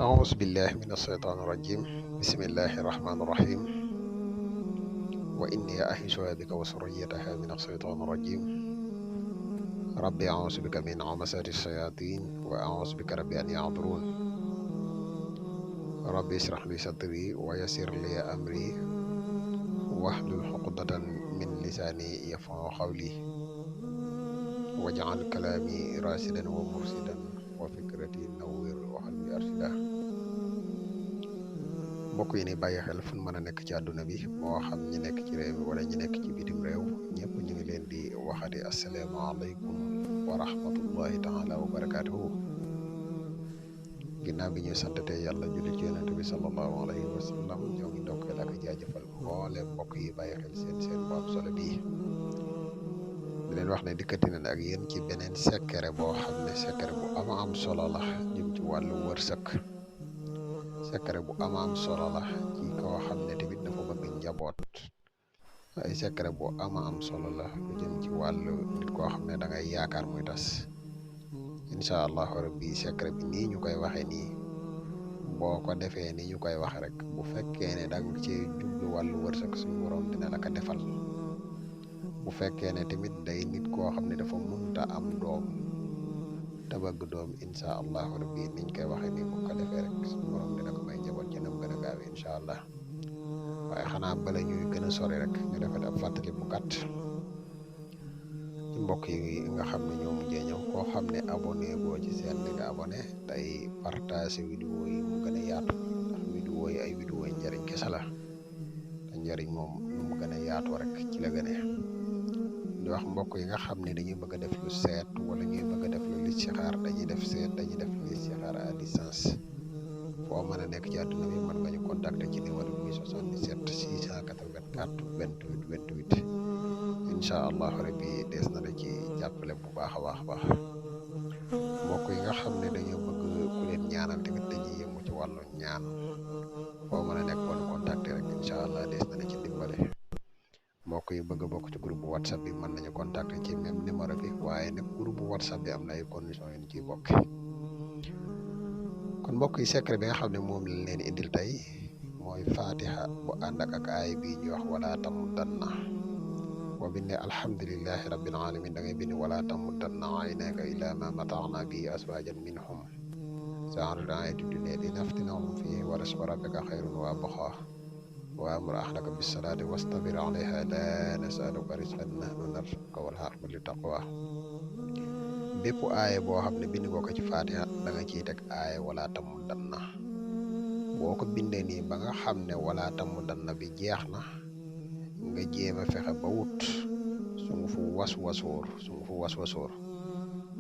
أعوذ بالله من الشيطان الرجيم بسم الله الرحمن الرحيم وإني أعيذها بك وذريتها من الشيطان الرجيم ربي أعوذ بك من همزات الشياطين وأعوذ بك ربي أن يحضرون ربي اشرح لي صدري ويسر لي أمري واحلل عقدة من لساني يفقهوا قولي واجعل كلامي راشدا ومرشدا وفكرتي نوّر وقلبي أرشدا mbokk yi ni bàyyi xel fu ñu mën a nekk ci àdduna bi moo xam ñi nekk ci réew mi wala ñi nekk ci bitim réew ñëpp ñu ngi leen di waxati asalaamaaleykum wa rahmatullahi taala wa barakaatuhu ginnaaw bi ñuy santate yàlla julli ci yonent bi sallallahu alayhi wa sallam ñoo ngi ndokkeel ak jaajëfal mboole mbokk yi bàyyi xel seen bu am solo bii di leen wax ne dikkati nañ ak yéen ci beneen secret boo xam ne secret bu ama am solo la jëm ci wàllu wërsëg secret bu ama am solo la ci koo xam ne tamit dafa bëgg njaboot ay secret bu ama am solo la lu jëm ci wàllu nit koo xam ne da ngay yaakaar muy tas incha allahu rabbi secret bi nii ñu koy waxee nii boo ko defee ni ñu koy wax rek bu fekkee ne danga ci jublu wàllu wërsëg suñu borom dina la ko defal bu fekkee ne tamit day nit koo xam ne dafa munta am doom te bëgg doom incha allahu rabbi niñ koy waxee nii bu ko defee rek suñu borom dina ko may njaboot ci nam gën a gaaw incha allah waaye xanaa bala ñuy gën a sori rek ñu defal ab fàttali bu gàtt ci mbokk yi nga xam ne ñoo mujjee ñëw koo xam ne abonné boo ci seen bi nga abonné tey partage vidéo yi mu gën a yaatu ndax vidéo yi ay vidéo yi njëriñ kese la te njëriñ moom lu mu gën a yaatoo rek ci la gënee di wax mbokk yi nga xam ne dañuy bëgg a def lu seet wala ñuy bëgg a def lu listixaar dañuy def seet dañuy def listixaar à distance foo mën a nekk ci àdduna bi mën nga ñu contacter ci numéro bi 77 684 28 28 incha allah rabbi dees na la ci jàppale bu baax a baax mbokk yi nga xam ne dañoo bëgg ku leen ñaanal tamit dañuy yëngu ci wàllu ñaan foo mën a nekk wala contacter rek incha allah dees na la ci dimbale mbokk yi bëgg a bokk ci groupe whatsapp bi mën nañu contacter ci même numéro bi waaye nag groupe whatsapp bi am na ay conditions yu ñu ciy bokk kon mbokk yi secret bi nga xam ne moom lañ leen indil tey mooy fatiha bu ànd ak aay bi ñu wax wala tamuddanna boo bindee alhamdulillahi rabbil alamin da ngay bind wala tamuddanna aynaka ila ma mata'na bi aswajan minhum sa'arul ayati dunya linaftinahum fihi wa rizqu rabbika khayrun wa abqa wa amur ahlaka bis salati wastabir alayha la nas'aluka rizqan nahnu narzuquka wal aqibatu lit taqwa bépp aaye boo xam ne bind boo ko ci fatiha da nga ciy teg aaye wala tamuddanna boo ko bindee nii ba nga xam ne wala tamuddanna bi jeex na nga jéem a fexe ba wut sungufu waswasoor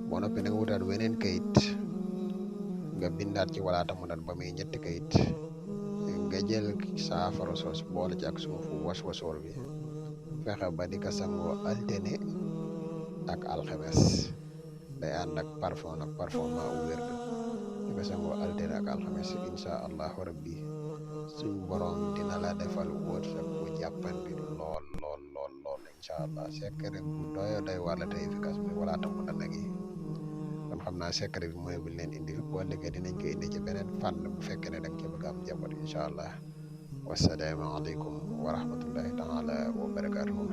boo noppi nga wutaat weneen kayit nga bindaat ci wala tamuddanna ba muy ñetti kayit nga jël saafara soos boole ci ak sungufu waswasoor bi fexe ba di ko sangoo altine ak alxames day ànd ak parfum ma wér di ko sangoo altine ak alxames incha allahu rabbi suñ borom dina la defal wërsëg bu jàppandi lool incha allah secret bu doy wala te efficace bi wala tamuddanna gi kon xam naa secret bi mooy buñ leen indil boo liggéey dinañ ko indi ci beneen fànn bu fekkee ne da nga ci bëgg am njaboot incha allah wasalaamu aleykum wa rahmatullahi taala wa barakatuhu